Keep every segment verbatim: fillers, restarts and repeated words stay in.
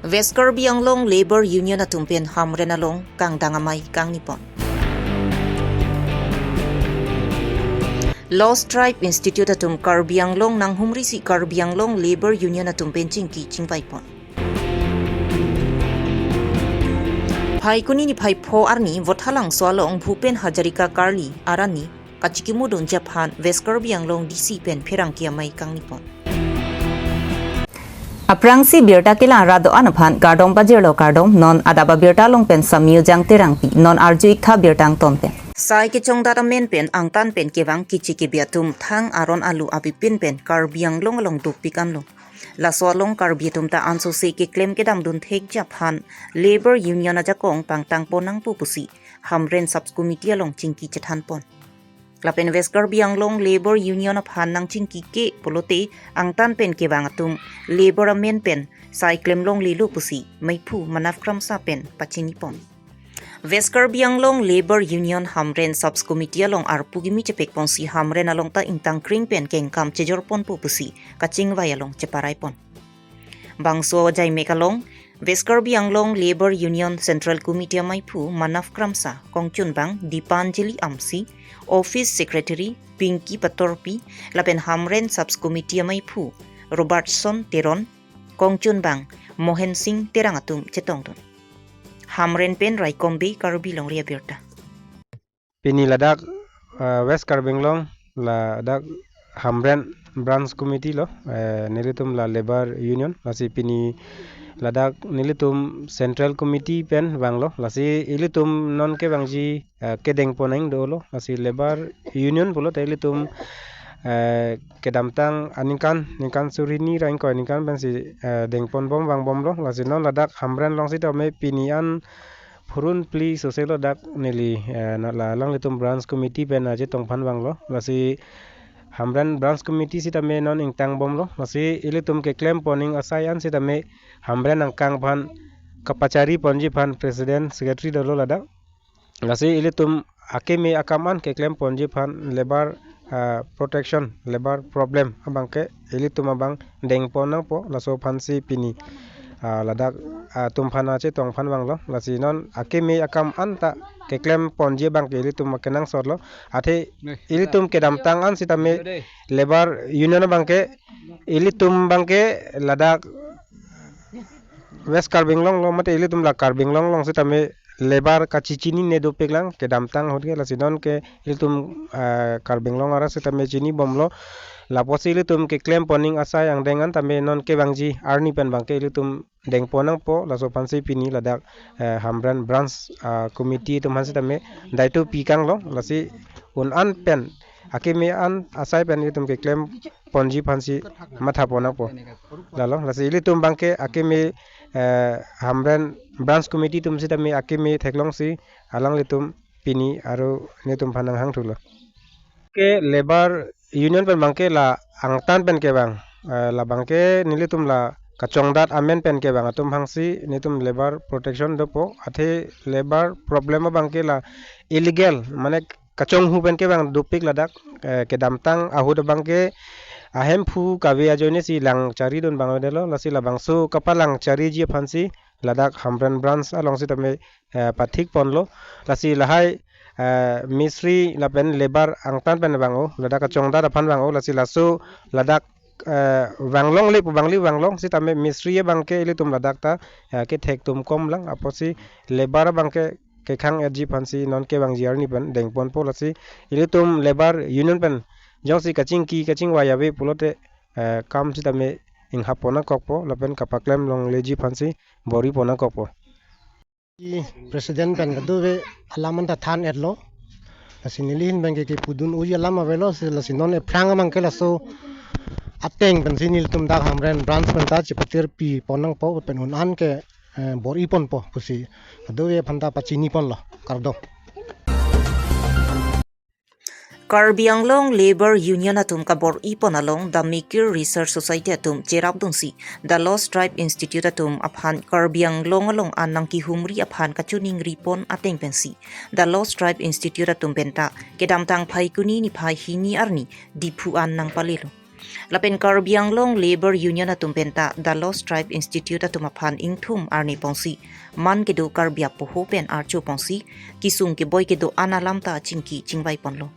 West Karbi Anglong Labour Union atum pen Hamren along kangdang amei kangni pon. Lost Tribe Institute atum Karbi Anglong nanghumri si Karbi Anglong Labour Union atum pen chingki chingvai pon. Phaikuni niphai pho arni Vothatlangso along Bhupen Hazarika Karli arat ni kachikimudunji aphan West Karbi Anglong D C pen pherangke amei kangni pon. Aphrangsi birta kelang rat do-an aphan kardom pajirlo, kardom. Non adap abirta along pen Samyu Jang Terangpi, non arju-ik tha birta angton pen. Sai kechongdat amen pen angtan pen kevang kichi kebi atum thang aron alu avepin pen Karbi Anglong along dopik anlo. Laso along Karbi atum ta ansose keklem kedamdun thekji aphan Labour Union ajakong pangtang pon nangpo pusi Hamren Sub Committee along chingki chethan pon. Lapen West Karbi Anglong Labour Union aphan nangchingki ke pulote angtan pen kevang atum labour amen pen sai klem longlelo pusi meiphu Manav Kramsa pen pachini pon. West Karbi Anglong Labour Union Hamren Sub Committee along arpu kimi chepek ponsi Hamren along ta ingtang kring pen kengkam chejor ponpo pusi kachingvai along cheparai pon. Bangso ajaimek along West Karbi Anglong Labour Union Central Committee ameiphu Manav Kramsa, kongchunbang Dipanjali Amsi, Office Secretary Pinky Patorpi, lapen Hamren Sub Committee ameiphu Robertson Teron, kongchunbang Mohen Singh Terang atum chetongdun. Hamren pen Raikom Bey, Karbi Longri Abirta. Pini ladak, eh, West Karbi Anglong, ladak Hamren Branch Committee lo, eh, nelitum la Labour Union, lasi pini ladak nelitum Central Committee pen vanglo, lasi ilitum non kevangji, eh, kedeng pon nang dolo, lasi Labour Union pulote ilitum, eh, kedamtang aningkan, ningkan suri hini ra ingkoi aningkan pensi, eh, deng pon bom vang bomlo, lasi non ladak Hamren along sitame pini an phurun phli soselo dak neli, eh, na la alanglitum Branch Committee pen achetong aphan vanglo. Lasi Hamren Branch Committee sitame non ingtang bomlo. Lasi ilitum keklem pon ning asai an sitame Hamren angkang aphan kapachari ponji aphan President Secretary dolo ladak. Lasi ilitum akeme akam an keklem ponji aphan labour, ah, protection, labour problem abangke ilitum abang deng pon nangpo, laso aphansi pini, ah, ladak, ah, atum aphan achetong aphan vanglo. Lasi non akeme akam anta keklem ponji abangke ilitum akenangsot lo. Athe ilitum kedamtang an sitame Labour Union abangke ilitum abangke ladak West Karbi Anglong lo mate ilitum la Karbi Anglong along sitame labour kachechinine dopik lang, kedamtang ahut ke, lasi non ke ilitum, eh, Karbi Anglong arat sitame chini bomlo. Lapusi ilitum keklem pon ning asai angdeng an tame non kevangji arni pen abangke ilitum deng pon nangpo, laso aphansi pini ladak, eh, Hamren Branch, ah, Committee atum aphan sitame daito pi kanglo, lasi un an pen akeme an asai pen ilitum keklem ponji aphansi matha pon nangpo. Lalo, lasi ilitum abangke akeme, eh, Hamren Branch Committee atum sitame akeme theklongsi alanglitum pini aro netum aphan nanghang thulo. Ke Labour Union pen abangke la angtan pen kevang, eh, la abangke nelitum la kachongdat amen pen kevang atum aphansi netum labour protection dopo, athe labour problem abangke la illegal, mane kachonghu pen kevang dopik ladak, eh, kedamtang ahut abangke ahemphu kave ajoine si lang charidun abang avedetlo, lasi labangso kapalangchariji aphansi ladak Hamren Branch along sitame, eh, pathik ponlo, lasi lahai, eh, mistri lapen labour angtan pen vang-o, ladak kachongdat aphan vang-o, lasi laso ladak, eh, vanglongle pu abang kali vanglong sitame mistri abangke ilitum ladak ta, eh, kethek atum kom lang, apotsi labour abangke kekhang-etji aphansi non kevangji arni pen deng ponpo, lasi ilitum Labour Union pen jongsi kachingki kachingvai ave pulote, eh, kam sitame inghap pon nangkokpo lapen kapaklem longleji aphansi bor-i pon nangkokpo. President pen kadokave alam anta than-etlo. Lasi neli ahin abangke kepudun-oji alam avelo, si lasi non ephrang abangke laso ateng pensi nelitum dak Hamren Branch pen ta chepatir pi pon nangpo, pen un an ke, eh, bor-i ponpo pusi kadokave aphan ta pachini ponlo. Kardom. Karbi Anglong Labour Union atum kabor-i pon along The Mikir Research Society atum cherapdunsi The Lost Tribe Institute atum aphan Karbi Anglong along an nangkehumri aphan kachiningri pon ateng pensi The Lost Tribe Institute atum penta kedamtang Phaikuni niphai hini arni Diphu an nangpalelo. Lapen Karbi Anglong Labour Union atum penta The Lost Tribe Institute atum aphan ingthum arni pongsi, man kedo Karbi apoho pen archo pongsi, kisung keboi kedo-an alam ta chingki chingvai ponlo.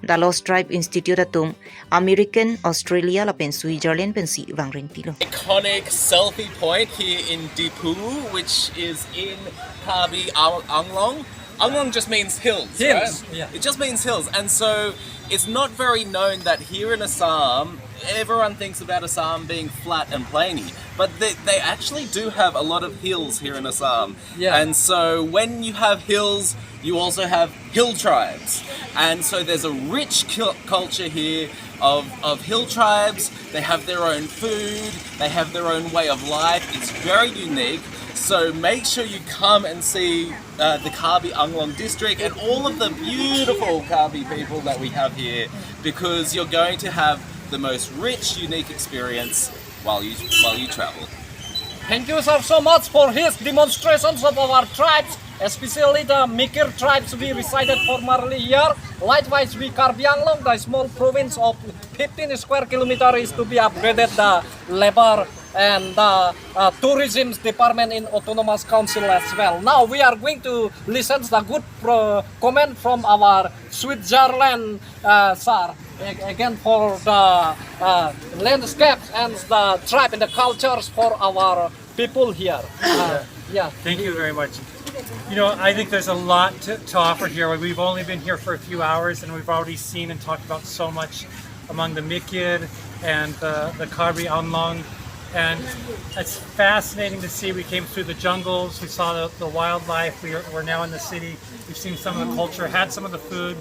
The Lost Tribe Institute atum American, Australia lapen Switzerland pensi vangring pilo. Iconic selfie point here in Diphu, which is in Karbi Ang- Anglong. Anglong just means hills, Hills, right? Yeah. It just means hills. And so it's not very known that here in Assam, everyone thinks about Assam being flat and plainy. But they, they actually do have a lot of hills here in Assam. Yeah. And so when you have hills, you also have hill tribes. And so there's a rich culture here of, of hill tribes. They have their own food, they have their own way of life. It's very unique. So make sure you come and see uh, the Karbi Anglong district and all of the beautiful Karbi people that we have here, because you're going to have the most rich, unique experience while you while you travel. Thank you, sir, so much for his demonstrations of our tribes, especially the Mikir tribes we resided formerly here. Likewise, we Karbi Anglong, the small province of fifteen square kilometer, is to be upgraded the labor and the uh, tourism department in autonomous council as well. Now we are going to listen the good pro- comment from our Switzerland uh, sir again for the uh, landscapes and the tribe and the cultures for our people here. Uh, yeah. Thank you very much. You know, I think there's a lot to, to offer here. We've only been here for a few hours, and we've already seen and talked about so much among the Mikir and the, the Karbi Anglong. And it's fascinating to see. We came through the jungles, we saw the, the wildlife. We are, we're now in the city. We've seen some of the culture, had some of the food,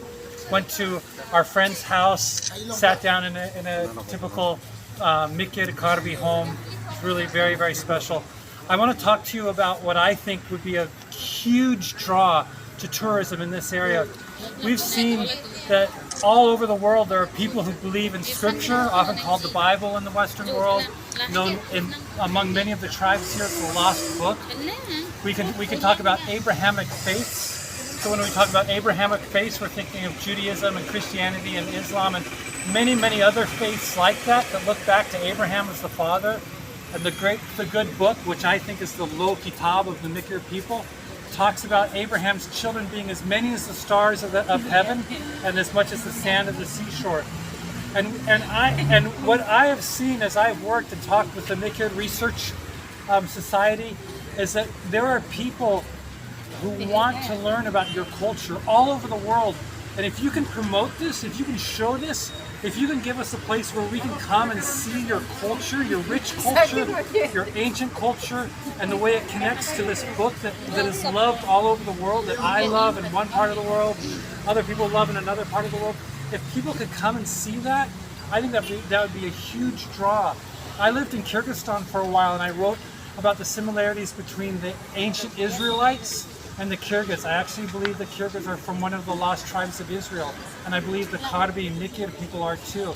went to our friend's house, sat down in a, in a typical uh, Mikir Karbi home. It's really very, very special. I want to talk to you about what I think would be a huge draw to tourism in this area. We've seen that all over the world there are people who believe in scripture, often called the Bible in the Western world, known in, among many of the tribes here as the lost book. We can we can talk about Abrahamic faiths. So when we talk about Abrahamic faiths, we're thinking of Judaism and Christianity and Islam and many, many other faiths like that that look back to Abraham as the father. And the great, the good book, which I think is the Lo Kitab of the Mikir people, talks about Abraham's children being as many as the stars of, the, of heaven and as much as the sand of the seashore. And and I and what I have seen as I've worked and talked with the Mikir Research um, Society is that there are people who want to learn about your culture all over the world. And if you can promote this, if you can show this, if you can give us a place where we can come and see your culture, your rich culture, your ancient culture, and the way it connects to this book that, that is loved all over the world, that I love in one part of the world, other people love in another part of the world. If people could come and see that, I think that that would be a huge draw. I lived in Kyrgyzstan for a while, and I wrote about the similarities between the ancient Israelites and the Kyrgyz. I actually believe the Kyrgyz are from one of the lost tribes of Israel, and I believe the Karbi Mikir people are too.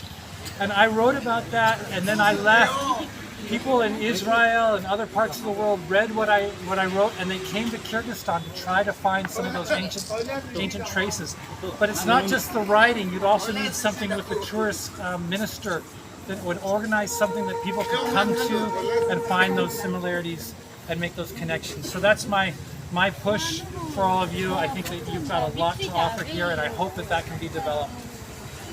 And I wrote about that, and then I left. People in Israel and other parts of the world read what I what I wrote, and they came to Kyrgyzstan to try to find some of those ancient ancient traces. But it's not just the writing; you'd also need something with the tourist uh, minister that would organize something that people could come to and find those similarities and make those connections. So that's my my push for all of you. I think that you've got a lot to offer here, and I hope that that can be developed.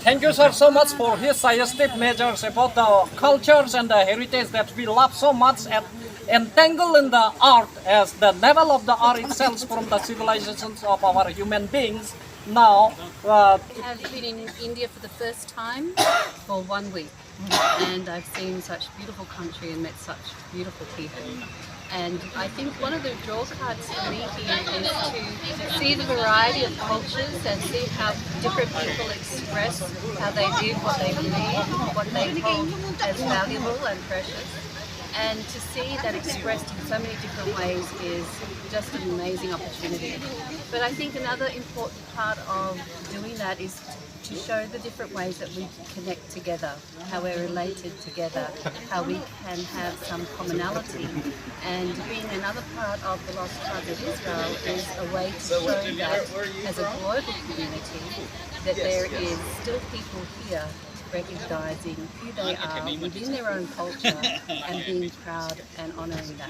Thank you, sir, so much for his suggestive measures about the cultures and the heritage that we love so much and entangled in the earth as the level of the earth itself from the civilizations of our human beings. Now, uh, I've been in India for the first time for one week, and I've seen such beautiful country and met such beautiful people. And I think one of the draw cards for me here is to see the variety of cultures and see how different people express how they live, what they believe, what they hold as valuable and precious. And to see that expressed in so many different ways is just an amazing opportunity. But I think another important part of doing that is to show the different ways that we connect together, how we're related together, how we can have some commonality. And being another part of the Lost Tribes of Israel is a way to show that as a global community that there is still people here recognizing who they are within their own culture and being proud and honoring that.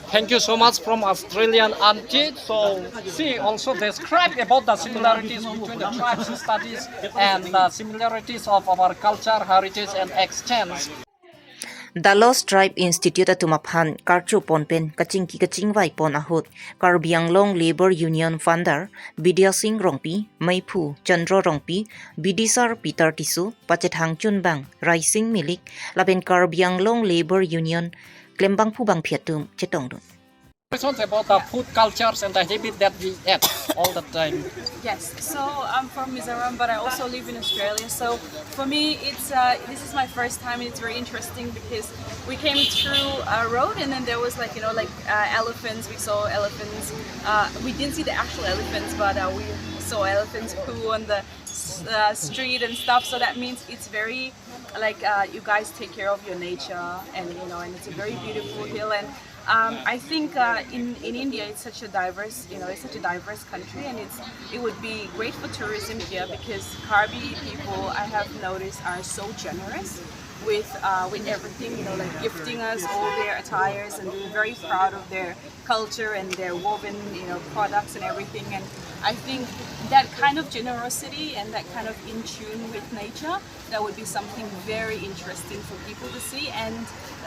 Thank you so much from Australian auntie. So see, also describe about the similarities between the tribes studies and the similarities of our culture, heritage and exchange. The Lost Tribe Institute atum aphan karcho pon pen kachingki kachingvai pon ahut Karbi Anglong Labour Union founder Bidya Singh Rongpi, meiphu Chandra Rongpi, bidisar Peter Tisso, pachethang chunbang Raising Milik, lapen Karbi Anglong Labour Union klembangphu bangphi atum chetongdun. Questions about the food cultures and the habit that we eat all the time. Yes, so I'm from Mizoram, but I also live in Australia. So for me, it's uh, this is my first time, and it's very interesting because we came through a road, and then there was, like, you know, like uh, elephants. We saw elephants. Uh, we didn't see the actual elephants, but uh, we saw elephants poo on the s- uh, street and stuff. So that means it's very, like, uh, you guys take care of your nature, and you know, and it's a very beautiful hill. And um, I think uh, in in India, it's such a diverse, you know, it's such a diverse country, and it's it would be great for tourism here because Karbi people, I have noticed, are so generous with uh, with everything, you know, like gifting us all their attires, and we're very proud of their culture and their woven, you know, products and everything. And I think that kind of generosity and that kind of in tune with nature, that would be something very interesting for people to see. And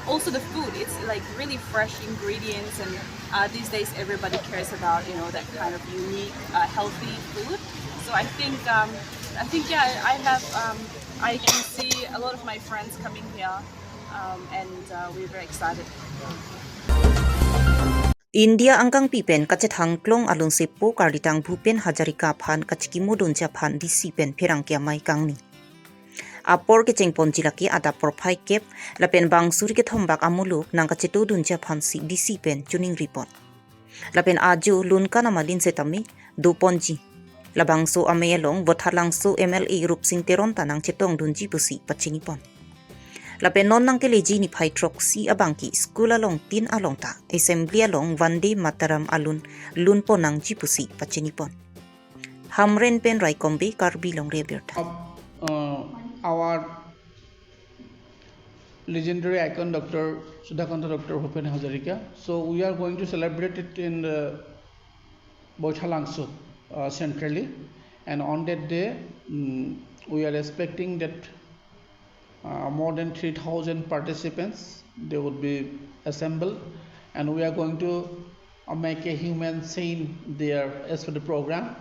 also the food, it's like really fresh ingredients, and uh, these days everybody cares about, you know, that kind of unique, uh, healthy food. So I think um, I think yeah, I have um, I can see a lot of my friends coming here, um, and uh, we're very excited. India angkangpi pen kachethang klong alun sepo karlitang Bhupen Hazarika aphan kachikimodunji aphan D C pen pherangke amei kangni. Apor kechengponji lake adap porphai kep lapen bang suri kethombak amuluk nangkachetodunji aphansi D C pen choningri pon. Lapen ajo lun kanam alin setame doponji. Labangso amei along Baithalangso M L A Rupsing Teron ta nangchetongdunji pusi pachini pon. Lapen non nangkeleji niphai throksi abangke school along tin along ta assembly along Vande Mataram alun lun pon nangji pusi pachini pon. Hamren pen Raikombe, Karbi Longri Abirta. Uh, our legendary icon Doctor Sudhakanta Doctor Bhupen Hazarika. So we are going to celebrate it in the Baithalangso uh, centrally, and on that day, mm, we are expecting that uh, more than three thousand participants, they would be assembled, and we are going to uh, make a human scene there as per the program.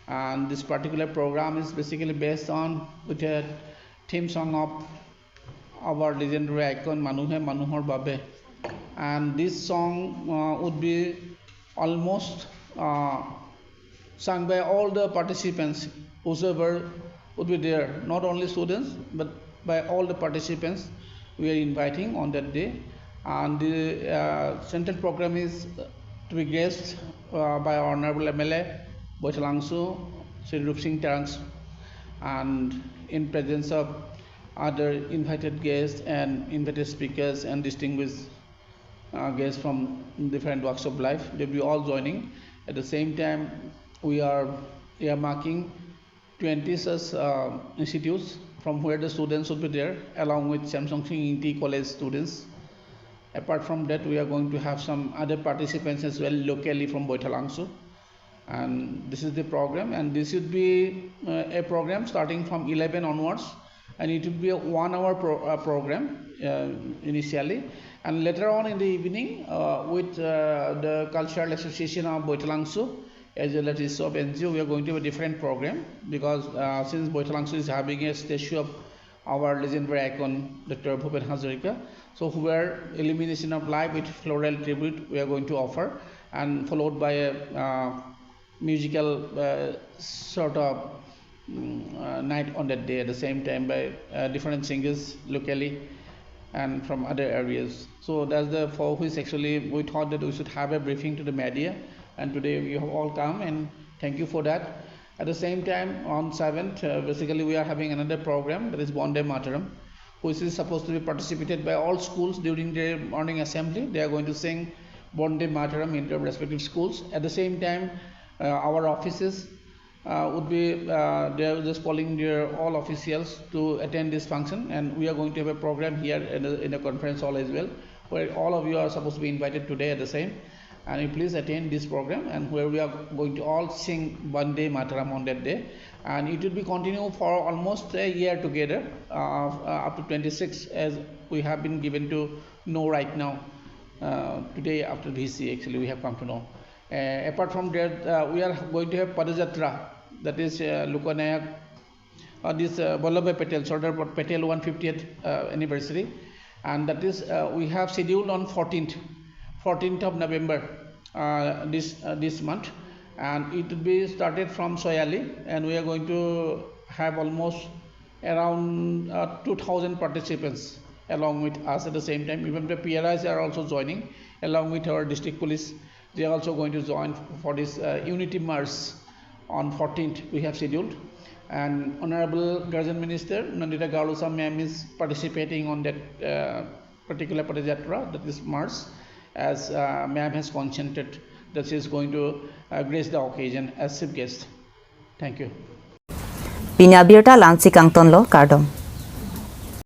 And this particular program is basically based on with a theme song of our legendary icon Manuhe Manuhor Babe. And this song uh, would be almost uh, sung by all the participants, whosoever would be there, not only students, but by all the participants we are inviting on that day. And the uh, central program is to be graced uh, by our Honorable M L A, Baithalangso, Shri Rupsing Teron, and in presence of other invited guests and invited speakers and distinguished uh, guests from different walks of life. They'll be all joining. At the same time, we are earmarking twenty such uh, institutes from where the students would be there, along with Semson Sing Ingti College students. Apart from that, we are going to have some other participants as well locally from Baithalangso. And this is the program, and this would be uh, a program starting from eleven onwards, and it would be a one hour pro- uh, program uh, initially, and later on in the evening uh, with uh, the Cultural Association of Baithalangso as well as its sub N G O, we are going to have a different program because uh, since Baithalangso is having a statue of our legendary icon Doctor Bhupen Hazarika, so where illumination of light with floral tribute we are going to offer, and followed by a uh, musical uh, sort of mm, uh, night on that day at the same time by uh, different singers locally and from other areas. So that's the for which actually we thought that we should have a briefing to the media, and today you have all come, and thank you for that. At the same time, on seventh, uh, basically we are having another program, that is Vande Mataram, which is supposed to be participated by all schools during their morning assembly. They are going to sing Vande Mataram in their respective schools. At the same time, uh, our offices uh, would be uh, they're just calling their all officials to attend this function, and we are going to have a program here in the, in the conference hall as well, where all of you are supposed to be invited today at the same. And you please attend this program, and where we are going to all sing Vande Mataram on that day. And it will be continue for almost a year together, uh, uh, up to twenty-six, as we have been given to know right now. Uh, today after V C, actually, we have come to know. Uh, apart from that, uh, we are going to have Padayatra, that is uh, Loknayak, uh, this uh, Vallabhbhai Patel, Sardar Patel one fiftieth uh, anniversary, and that is uh, we have scheduled on fourteenth, fourteenth of November uh, this uh, this month, and it will be started from Soyali, and we are going to have almost around uh, two thousand participants along with us at the same time. Even the P R Is are also joining along with our district police. They are also going to join for this uh, unity march on fourteenth we have scheduled. And Honorable Guardian Minister Nandita Garlosa ma'am is participating on that uh, particular Padayatra, that is march, as uh, ma'am has consented that she is going to uh, grace the occasion as chief guest. Thank you. Pini abirta la-ansi kangtonlo, kardom.